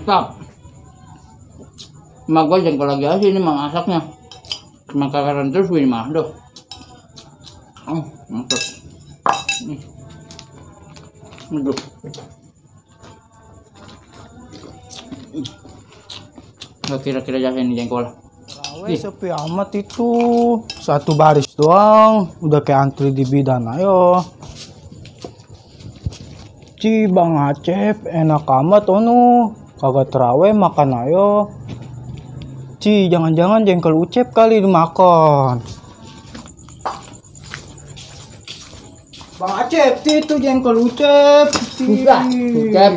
Mantap. Mak gue jengkol lagi aja ini mang masaknya. Cuma kakaran terus ini mah, doh. Mantap. Aduh. Gak kira-kira jasa ini jengkol. Sepi amat itu. Satu baris doang. Udah kayak antri di bidan ayo. Bang Acep enak amat onu. Kagak terawih makan ayo. Jangan-jangan jengkol Ucep kali dimakan. Bang Acep, itu jengkol Ucep. Ucep.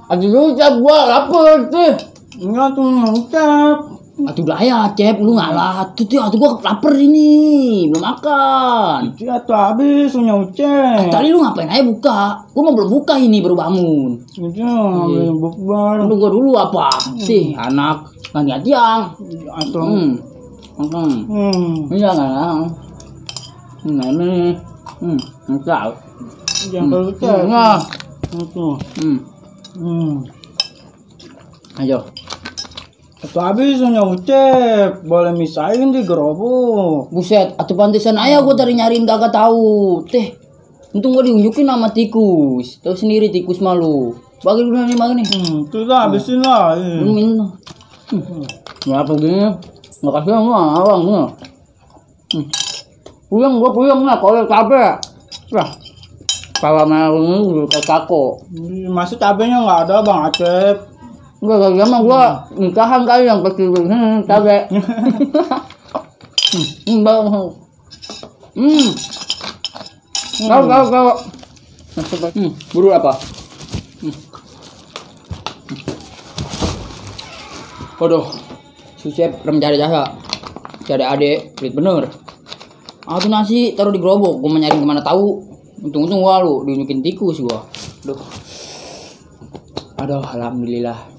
Aduh Ucep gua lapar tuh. Enggak tuh Ucep. Atuh dah ya Cep, lu ngalah. Tuh gua lapar ini, belum makan. Iya tuh habis punya Ucep. Tadi lu ngapain aja buka? Gua mau belum buka ini baru bangun. Iya, bukbar. Lu gua dulu apa? Sih, anak nggak tiang. Atau Iya nggak. Ini. Enggak. Jengkol Ucep. Enggak. Itu. Ayo. Itu habis punya Ucep. Boleh misahin di gerobak. Buset, atuh pantesan aja gua tadi nyariin kagak tahu. Teh. Untung gua diunjukin sama tikus. Tahu sendiri tikus malu. Bagi dulu nih bagi nih. Itu dah habisin lah. Lu minum. Berapa gini? Nggak kasih sama awang nggak. Puyeng lah kalau cabe. Lah. Kalau mau dulu ke kako. Masih cabenya nggak ada Bang Acep. Enggak emang gua nikahan kali yang kecil cabe. Bang. Kau. Buru apa? Waduh, Susep rem cari jasa. Cari adek, pelit bener. Tuh nasi taruh di gerobak, gua mau nyari kemana tahu. Untung-untung gua lu diunjukin tikus gua. Aduh, alhamdulillah.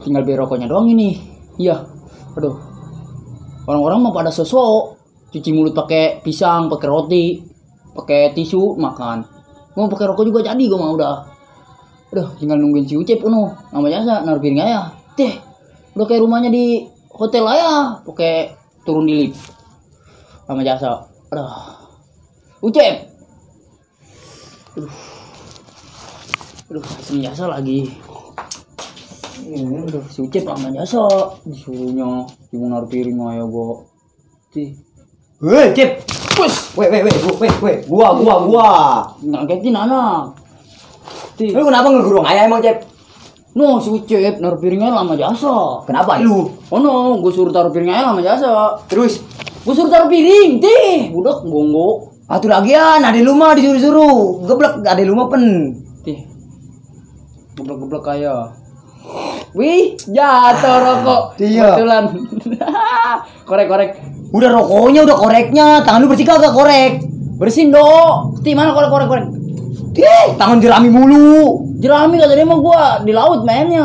Tinggal beli rokoknya doang ini. Iya. Aduh. Orang-orang mau pada sosok cuci mulut pakai pisang, pakai roti, pakai tisu makan. Mau pakai rokok juga jadi gua mau udah. Aduh, tinggal nungguin si Ucep nama jasa naruh piring aja. Teh. Udah kayak rumahnya di hotel aja, pakai turun di lift. Sama jasa. Aduh. Ucep. Aduh, asem jasa lagi. Aduh, si Ucep sama jasa disuruhnya ibu naruh piring aja gua. Weh, Cep. Weh, gua. Ngagetin anak. Lu kenapa ngegurung ayah emang, Cep? No, si Ucep naruh piringnya lama jasa. Kenapa lu? Oh no, gue suruh taruh piringnya lama jasa. Terus Gue suruh taruh piring, budak gongo. atuh lagian ade lu mah disuruh-suruh. Geblek ade lu mah pen. Geblek-geblek kayak. Wih, jatuh rokok. Iya. Kebetulan. Korek. Udah rokoknya, udah koreknya. Tangan lu bersih kagak korek? Bersihin dong. Mana korek. Tangan jerami mulu. Jerami kata dia mah gua di laut mainnya.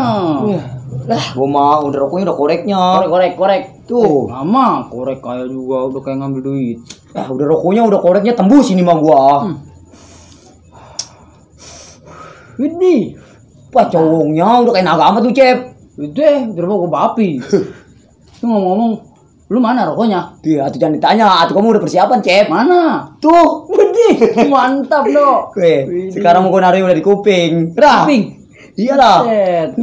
Lah, gua mah udah rokoknya udah koreknya. Korek. Tuh. Lama korek kayak juga udah kayak ngambil duit. Udah rokoknya udah koreknya tembus ini mah gua. Widih. Wah, cowoknya udah kayak naga amat tuh, Cep. Udah gua bapi. Lu ngomong-ngomong, lu mana rokoknya? Atuh jangan ditanya, atuh kamu udah persiapan, Cep. Mana? Tuh, widih. Mantap dong. Sekarang mau gua naruh udah di kuping. Kuping? Iyalah.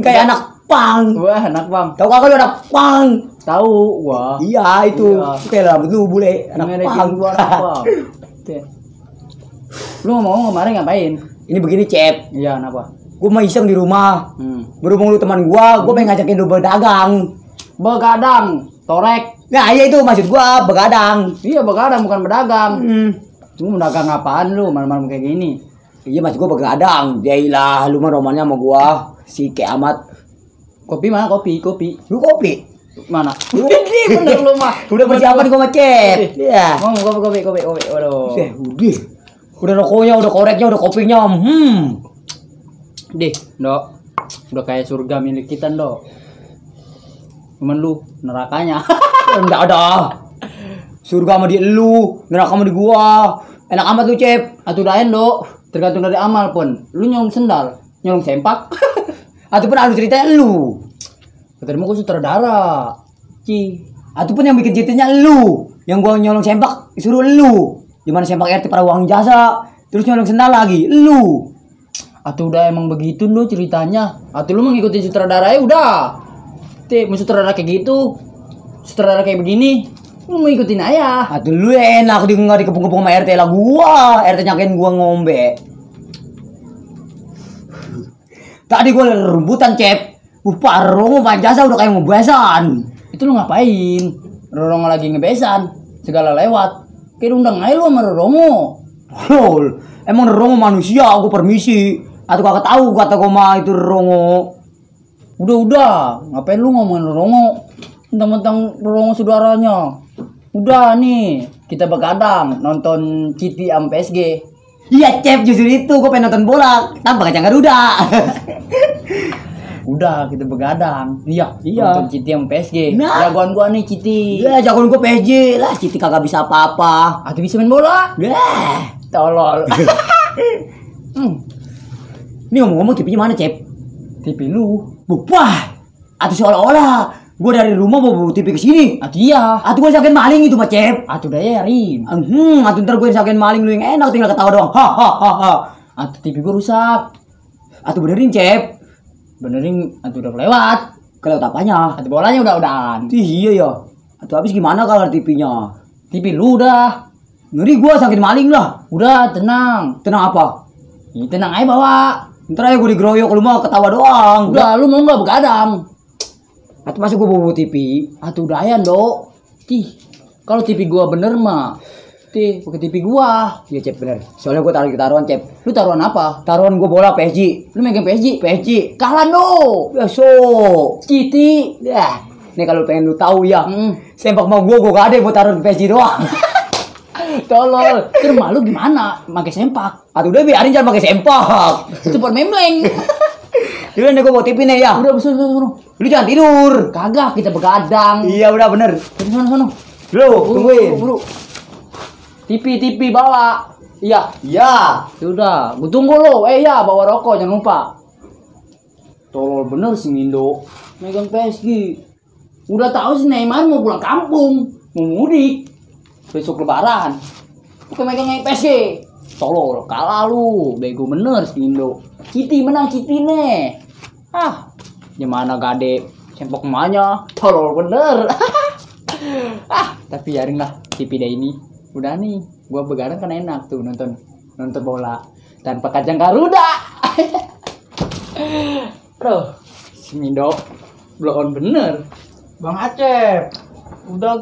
Kayak anak pang. Wah, anak pang. Tahu kagak lu anak pang? Tahu, wah. Iya, itu. Kayak rambut lu bule, anak pang. Lu ngomong kemarin ngapain? Ini begini, Cep. Iya, kenapa? Gua mah iseng di rumah. Berhubung lu teman gua pengen ngajakin lu berdagang. Begadang, torek. Nah, iya itu maksud gua, begadang. Iya, begadang bukan berdagang. Cuma berdagang apaan lu malam-malam kayak gini? Iya, maksud gua begadang. Yailah, lu mah romannya sama gua. Si kayak amat. Kopi mana? Kopi. Lu kopi? Mana? Ini bener lu mah. Udah persiapan gua macet. Iya. Mau kopi. Waduh. Udah. Udah rokoknya, udah koreknya, udah kopinya. Dok. Udah kayak surga milik kita, Dok. Cuman lu nerakanya. Enggak ada. Surga sama di lu, neraka sama di gua. Enak amat lu, Cep. Atuh daen, Dok. Tergantung dari amal pun. Lu nyolong sendal, nyolong sempak. Atau pun anu cerita lu. Katanya gua sutradara. Ci. Atau pun yang bikin ceritanya lu. Yang gua nyolong sempak disuruh lu. Gimana sempak RT para uang jasa, terus nyolong sendal lagi, lu. Atau udah emang begitu lo ceritanya. Atau lu mengikuti sutradara ya udah. Mau sutradara kayak gitu, sutradara kayak begini, lu mau ikutin aja. Atau lu enak nggak dikepung-kepung sama RT lah gua. RT nyakain gua ngombe. Tadi gua rebutan cep. Rongo jasa udah kayak ngebesan. Itu lu ngapain? Rorongo lagi ngebesan, segala lewat. Kayak undang aja lu sama Rorongo. Lol, emang Rongo manusia, aku permisi. Atau kakak tahu kata gua mah itu Rongo. Udah, ngapain lu ngomongin Rorongo? Mentang-mentang Rorongo saudaranya. Udah nih, kita begadang nonton Citi sama PSG. Iya cep, justru itu gua pengen nonton bola tanpa kacang Garuda. Udah, kita begadang. Iya. Nonton Citi sama PSG. Nah. Jagoan gua nih Citi. Ya jagoan gua PSG lah, Citi kagak bisa apa-apa. Atau bisa main bola? Tolol. Ini ngomong-ngomong TV-nya mana cep? TV lu. Wah, atau seolah-olah gua dari rumah bawa TV ke sini. Atau iya. Atau gua disangkain maling itu mah cep. Atau dayarin. Atau ntar gua disangkain maling lu yang enak tinggal ketawa doang. Ha. Atau TV gua rusak. Atau benerin cep. Benerin, atau udah kelewat. Kelewat apanya? Atau bolanya udah-udahan. Iya ya. Atau habis gimana kalau TV-nya? TV lu udah. Ngeri gua sakit maling lah. Udah, tenang. Tenang apa? Ya, tenang aja bawa. Ntar aja gua digeroyok lu mah ketawa doang. Udah, lu mau nggak begadang? Atau masih gua bawa TV? Atau udahan, Dok. Kalau TV gua bener mah. Pakai TV gua. Iya cep bener. Soalnya gua taruhan cep. Lu taruhan apa? Taruhan gua bola PSG. Lu megang PSG? PSG. Kalah, Dok. Ya so. Citi. Ya. Nih kalau pengen lu tahu ya. Hmm. Sempak mau gua gak ada buat taruh di PSG doang. Tolol. Terus malu gimana? Pakai sempak. Atau udah biarin jangan pakai sempak. Itu buat memleng. Dulu nih gua bawa TV nih ya. Udah, besar. Lu jangan tidur. Kagak, kita begadang. Iya udah bener. Sono. Lu tungguin. Buru. TV bawa. Iya. Udah, gua tunggu lo. Iya, bawa rokok jangan lupa. Tolol bener si Mindo. Megang PSG. Udah tahu si Neymar mau pulang kampung, mau mudik. Besok lebaran. Bukan megang PSG. Tolol, kalah lu. Bego bener si Mindo. Citi menang, Citi nih. Gimana gade sempak emaknya. Tolol bener. Tapi yaring lah TV day ini. Udah nih, gua begadang kan enak tuh nonton bola tanpa kacang Garuda. Bro, si Mindo blow on bener. Bang Acep, udah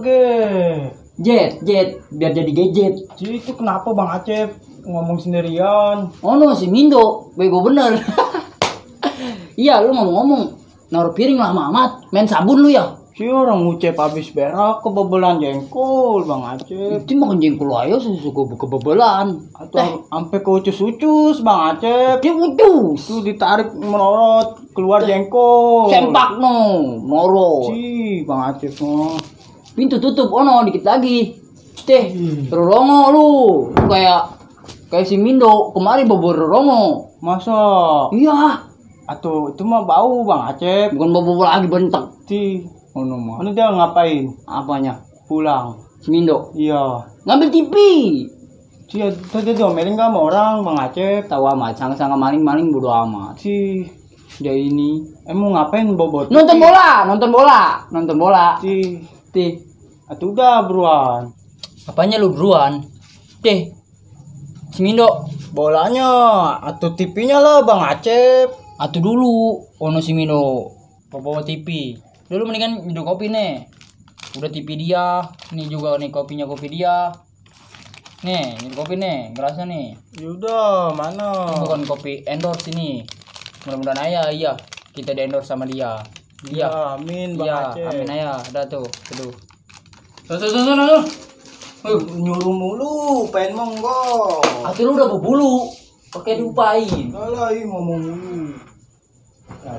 Jet, biar jadi gadget. Itu kenapa Bang Acep ngomong sendirian? Oh no, si Mindo, bego bener. Iya, lu ngomong-ngomong, naruh piring lama amat, main sabun lu ya? Si orang ngucep habis berak kebobolan jengkol Bang Acep. Itu makan jengkol aja suka kebobolan. Atau sampai ke ucus-ucus Bang Acep. Dia ucus. Itu ditarik melorot keluar jengkol. Sempak no, moro. Bang Acep no. Pintu tutup, ono dikit lagi. Rorongo lu. Kayak si Mindo kemarin bobo Rorongo. Masa? Iya. Atau itu mah bau Bang Acep. Bukan bobo lagi bentek. Ono mah. Ini dia ngapain? Apanya? Pulang. Si Mindo. Iya. Ngambil TV. Tadi diomelin gak sama orang Bang Acep. Tahu amat, sangat maling bodo amat. Dia ini Emang ngapain bobot? nonton bola. Atau udah buruan. Apanya lu buruan? Si Mindo. Bolanya atau TV-nya lah Bang Acep. Atuh dulu, ono si Mindo bawa TV. Dulu mendingan minum kopi nih. Udah TV dia, nih juga nih kopi dia. Nih, minum kopi nih, ngerasa nih. Yaudah, mana? Ini bukan kopi endorse ini. Mudah-mudahan iya kita di endorse sama dia. Iya, amin Bang Acep. Amin aja, ada tuh. Tuh. Nyuruh mulu, pengen monggo. Hati lu udah berbulu, pakai diupain. Alah, ngomong mulu.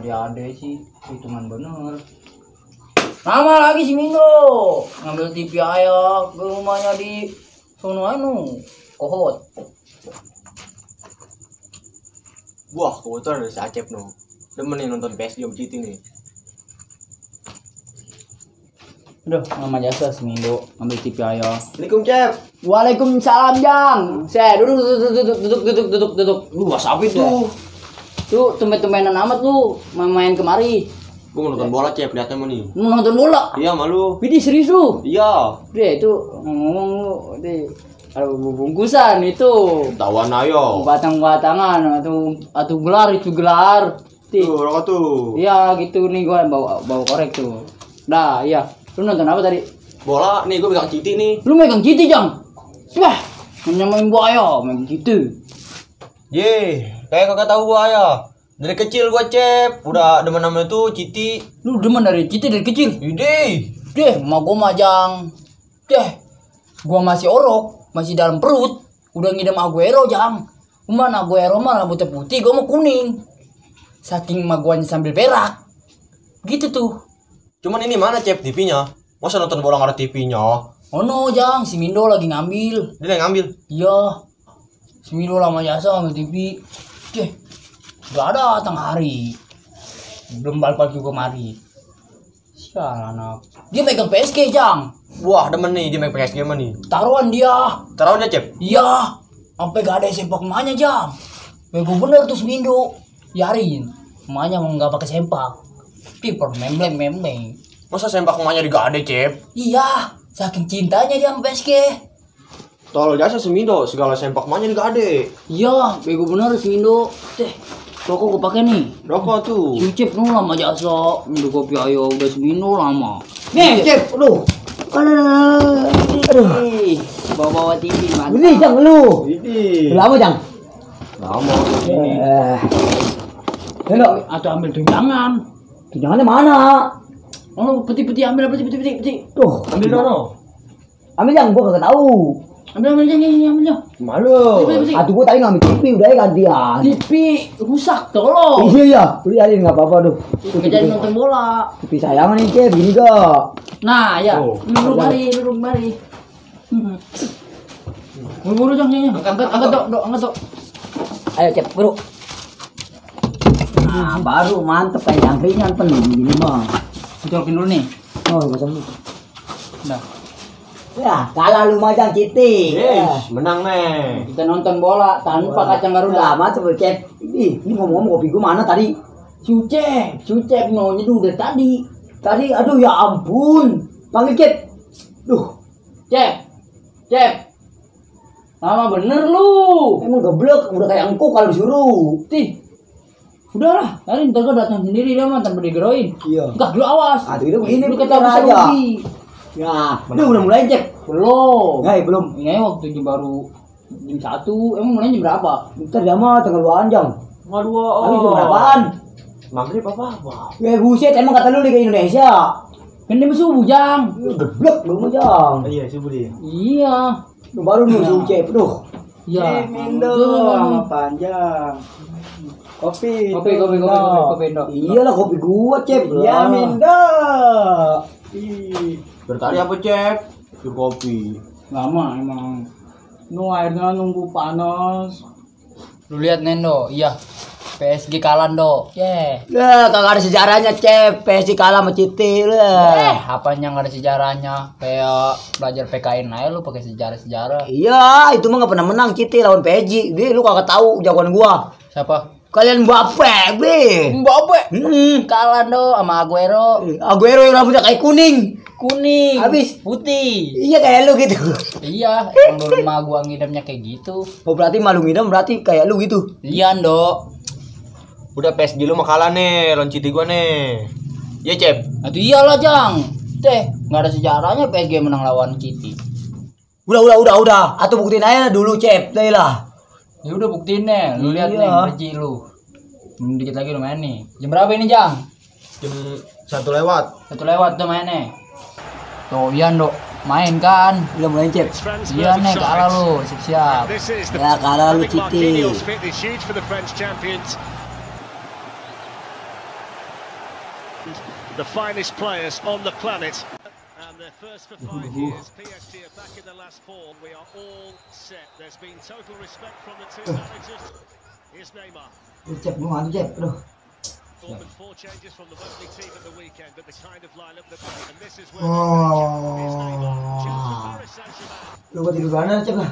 Ya ada sih, hitungan bener. Nama lagi si Mindo, ngambil TV aja ke rumahnya di sono Kohot. Wah, kebetulan ada si Acep no. Demen nih nonton PSG om Citi nih. Aduh, Mama Jasa Semindo ambil TV ayo. Assalamualaikum Cep. Waalaikumsalam, Jang. Saya duduk. Wasabi tuh. Lu tumben-tumbenan amat lu main kemari. Gua mau nonton bola Cep, lihatnya mau nih. Lu nonton bola? Iya malu. Widih serius lu? Iya. Deh itu ngomong lu, deh. Ada bungkusan itu. Tawan ayo. Batang-batangan atau gelar itu gelar. Tuh, rokok tuh. Iya gitu nih gua bawa korek tuh. Dah, iya. Lu nonton apa tadi? Bola nih gua pegang Citi nih. Lu megang Citi, Jang. Wah, nyamain buaya, megang Citi. Ye, kayak kagak tahu gua ya. Dari kecil gua Cep, udah demen namanya tuh Citi. Lu demen dari Citi dari kecil? Ide. Deh, mau gua majang. Deh, gua masih orok, masih dalam perut. Udah ngidam Aguero, Jang. Mana Aguero mah rambutnya putih, gua mau kuning. Saking mah guanya sambil berak. Gitu tuh. Cuman ini mana Cep TV-nya? Masa nonton bola nggak ada TV-nya? Oh no, Jang, si Mindo lagi ngambil. Dia yang ngambil. Iya. Si Mindo lama jasa ngambil TV. Deh, gak ada tengah hari. Belum balik juga mari. Sialan anak. Dia megang PSG, Jang. Wah, demen nih dia main PSG mah nih. Taruhan dia. Taruh dia Cep. Iya. Sampai gak ada sempak emaknya, Jang. Bego bener tuh si Mindo. Yarin. Emaknya mau gak pakai sempak. Kiper membleng. Masa sempak emaknya digade Cep? Iya. Saking cintanya dia sama PSG. Tolol jasa Semindo, segala sempak emaknya digade. Iya. Bego bener si Mindo. Teh. Rokok gue pakai nih. Rokok tuh. Cip nu lama jasa. Minum kopi ayo udah seminggu lama. Nih, Cep, aduh. Aduh. Bawa TV mantap. Ini Jang lu. Ini. Lama Jang. Lama ini. Hello. Atau ambil tunjangan. Tunjangannya mana? Oh, peti ambil peti. Tuh, Ambil dono. ambil Jang, gua kagak tahu. Ambil ambil. Malu. Aduh, gua tadi ngambil TV udah gantian. TV rusak tolong. Iya ya, udah jadi nggak apa-apa tuh. Gak jadi nonton bola. TV sayang nih Cep, gini gak? Nah, ya. Oh. Duduk mari. Buru-buru Jang. Angkat dok. Ayo Cep, bro. Nah, baru mantep kayak jangkrinya penuh gini mah. Colokin dulu nih. Oh, pasang dulu. Nah, Ya, kalah lu macam Citi. Yes, menang nih. kita nonton bola tanpa kacang Garuda. Lama tuh Cep. Ini ngomong-ngomong kopi gua mana tadi? Cucep maunya tuh udah tadi. Tadi, aduh ya ampun. Panggil Cep. Duh, Cep. Lama bener lu. emang geblek, udah kayak engkau kalau disuruh. Tih. Udahlah, tadi ntar gue datang sendiri dia mah tanpa digeroin. Iya. Enggak, lu awas. Aduh, ini lu bentar kata bisa aja. rugi. Ya, udah mulai Cep. Belum. Ya, belum. Ini waktu ini baru jam 1. Emang mulainya jam berapa? Bentar ya mah tanggal 2 jam. Waduh. Tapi jam berapaan? Maghrib apa? Ya buset, emang kata lu Liga Indonesia. Kan dia subuh, Jang. Geblek belum Jang. Iya, subuh dia. Iya. Baru nih suruh Cep. Duh. Iya. panjang. Kopi. Kopi, Indo. Iyalah kopi gua Cep. Ya Mindo. Bertari apa Cep? Pure kopi. Lama emang. Airnya nunggu panas. Lu lihat Nendo, iya. PSG kalah, Do. Ya, kagak ada sejarahnya Cep. PSG kalah sama Citi lah. Apanya nggak ada sejarahnya? Kayak belajar PKN aja lu pakai sejarah-sejarah. Iya, itu mah gak pernah menang Citi lawan PSG. Dia lu kagak tahu jagoan gua. Siapa? Kalian Mbappe, be. Mbappe. Kalah, Do, sama Aguero. Aguero yang rambutnya kayak kuning. Kuning. Habis. Putih. Iya kayak lu gitu. Iya, yang dulu mah gua ngidamnya kayak gitu. Oh berarti malu ngidam berarti kayak lu gitu. Iya, Do. Udah PSG lu mah kalah nih, lawan Citi gua nih. Iya Cep. Itu iyalah, Jang. Nggak ada sejarahnya PSG menang lawan Citi. Udah. Atau buktiin aja dulu Cep. Deh lah. Ya udah buktiin deh, lu lihat nih Iya. biji lu. Dikit lagi lu main nih. Jam berapa ini, Jang? Jam 1 lewat. 1 lewat tuh mainnya. Tuh, Ian, Do. Main kan? Udah mulai Cep. Iya nih, kalah lu. Siap-siap. Ya kalah lu Citi. The finest players on the planet. And their first for 5 years. PSG are back in the last 4. We are all set. There's been total respect from the two managers. Here's Neymar. Cep, lu ngantuk Cep. Aduh. Dortmund 4 changes from the Wembley team at the weekend, but the kind of lineup that and this is where his name on. Chelsea, Paris Saint-Germain Lu buat tidur mana Cep lah?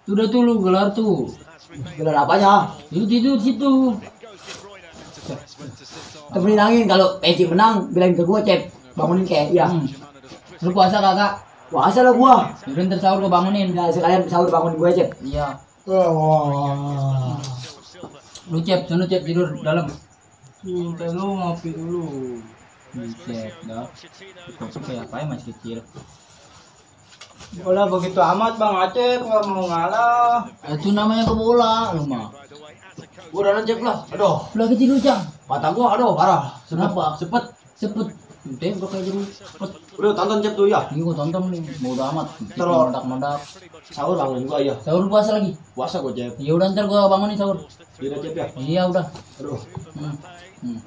Udah tuh lu gelar tuh. has remained. Gelar apanya? Itu tidur situ. In goes De Bruyne. Temenin angin kalau Peci menang bilangin ke gua Cep. Bangunin kayak iya. Lu puasa kagak? Puasa lah gua. Udah ntar sahur gua bangunin. Nah, sekalian sahur bangunin gua Cep. Iya. Lu Cep, sana Cep tidur dalam. Cinta lu ngopi dulu. Cep, dah. Itu kayak apa ya masih kecil. Bola begitu amat Bang Acep nggak mau ngalah. Itu namanya ke bola, lu mah. Gua udah Cep lah. Aduh, Udah kecil lu Cang. mata gua aduh parah. Kenapa? Cepet. Cepet. Udah udah kayak jeruk. Cepet. Udah tonton Cep tuh ya. Ini gua tonton nih, mau udah amat. Terus. Mendak-mendak. Sahur bangun juga ya. Sahur puasa lagi. Puasa gua Cep. Ya udah ntar gua bangunin sahur. Iya Cep ya. Iya udah. Aduh. Hmm.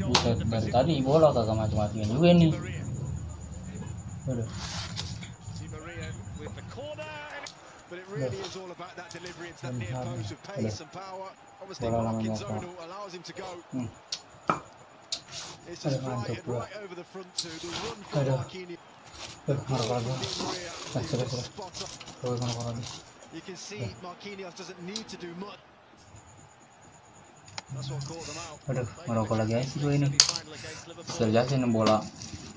Buset, dari tadi bola kagak macam-macam juga nih. Aduh. But it really is all about that delivery into that near post with pace and power. Obviously, Bola Marquinhos namanya apa? allows him to go. It's just right over the front two. The run for Marquinhos. Marah-marah. Spot on. Marah-marah. You can see Marquinhos doesn't need to do much. That's what caught them out. Aduh, ngerokok lagi aja sih gue ini. Serjasin bola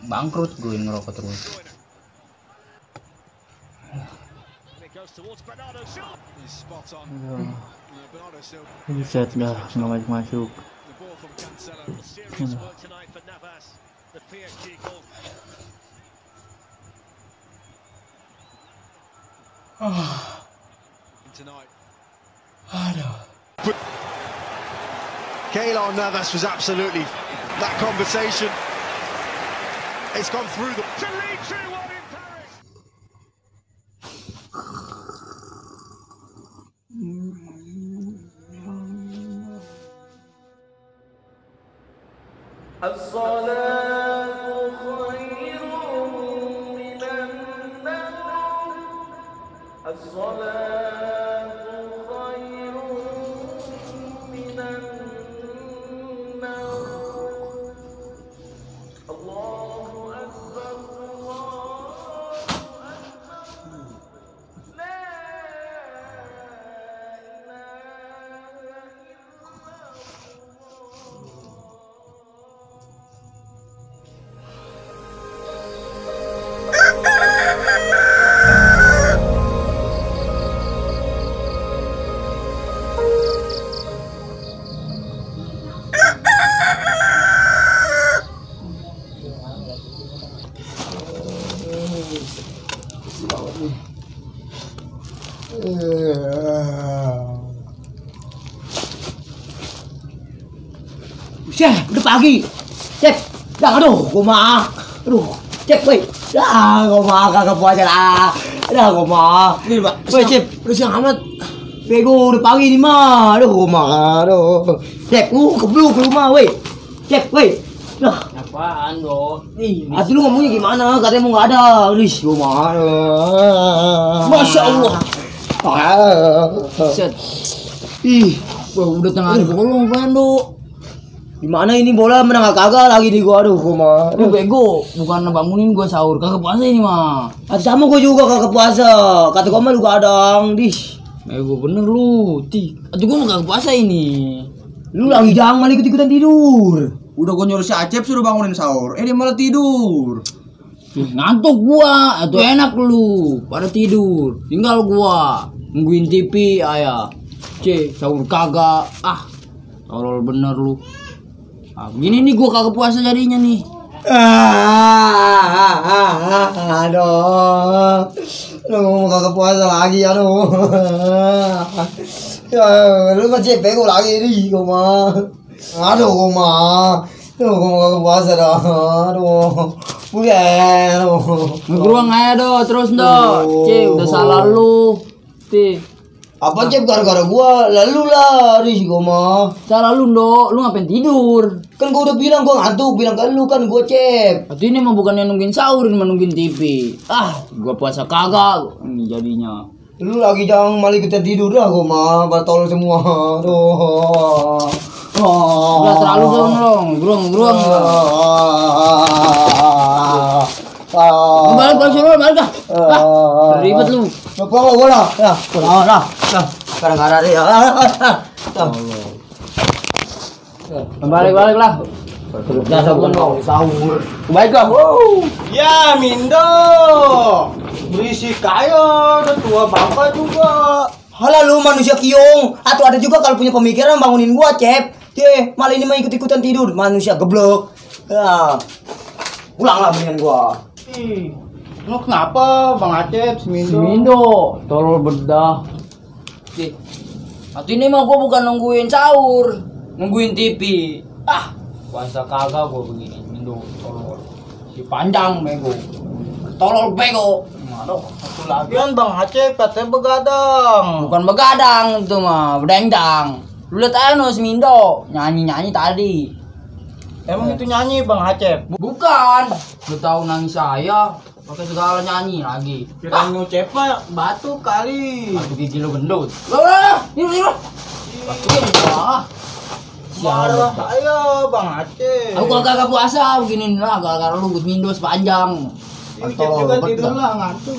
bangkrut gue ngerokok terus. Goes towards Bernardo Silva. He's spot on. Bernardo Silva. Buset dah, nggak masuk. The ball from Cancelo. Serious work tonight for Navas. The PSG goal. Tonight. Keylor Navas was absolutely that conversation. It's gone through the to lead 2-1 in Paris. Cep, udah pagi. Cep, dah aduh, gua mah. Aduh, Cep, woi. Dah, gua mah kagak puasa lah. Dah, gua mah. Ini Pak. Woi, Cep, udah siang amat. Bego, udah pagi nih mah. Aduh, gua mah. Aduh. Cep, kebluk ke rumah, woi. Cep, woi. Dah. Apaan lo? Ih, Atuh lu ngomongnya gimana? Katanya mau nggak ada. Rish, gua mah. Masya Allah. Set. Ih, Wah, udah tengah hari bolong pengen lo. gimana ini bola menang kagak lagi di gua, aduh gua mah. Lu bego, bukan bangunin gua sahur, kagak puasa ini mah. Atuh sama gua juga kagak puasa. Kata gua mah lu kadang, dish. Bego bener lu, Aduh gua kagak puasa ini. Lu lagi jangan malah ikut-ikutan tidur. Udah gua nyuruh si Acep suruh bangunin sahur. Dia malah tidur. Ngantuk gua, atau enak lu, pada tidur. Tinggal gua nungguin TV ayah. Sahur kagak. Tolol bener lu. Gini nih gua kagak puasa jadinya nih. Aduh. Lu kagak puasa lagi, aduh. Ya, lu masih bego lagi nih gua mah. Aduh gua mah. Gua kagak puasa dah. Aduh. Bukan. Ngeruang aja do, terus do. Udah salah lu. Apa Cep gara-gara gua lalu lari sih gua mah. Salah lu, Ndo. Lu ngapain tidur? Kan gua udah bilang gua ngantuk, bilang kan lu kan gua Cep. Atau ini mah bukannya nungguin sahur, ini mah nungguin TV. Ah, gua puasa kagak. Ini jadinya. Lu lagi jangan malah ikutan tidur dah gua mah, batol semua. Aduh. Udah terlalu dong, gruang. Balik sini, balik dah. Ribet lu. Lupa lo gua lah. Ya, nah. Kadang-kadang deh. Balik lah. Jasa gua mau sahur. Baiklah. Ya Mindo, berisik kayo, udah tua bapak juga. Halah lu manusia kiong. Atau ada juga kalau punya pemikiran bangunin gua Cep. Malah ini mah ikut-ikutan tidur, manusia geblok. Ya. Pulanglah mendingan gua. Lu kenapa Bang Acep, Mindo? Mindo, tolol bedah. Atau ini mah gua bukan nungguin sahur, nungguin TV. Ah, puasa kagak gua begini. Mindo, tolol. Si panjang bego. Tolol bego. Aduh, Satu lagi kan Bang Acep katanya begadang. bukan begadang itu mah, berdendang. Lu lihat aja no si Mindo, nyanyi tadi. Emang itu nyanyi Bang Acep? Bukan. Lu tahu nangis saya, pakai segala nyanyi lagi. Kira ngucep mah batu kali. Batu gigi lu gendut. Lah, ini. Batu gua. Marah saya Bang Acep. Aku kagak puasa begini lah, gara-gara lu Mindo sepanjang. Ucep juga tidur lah ngantuk.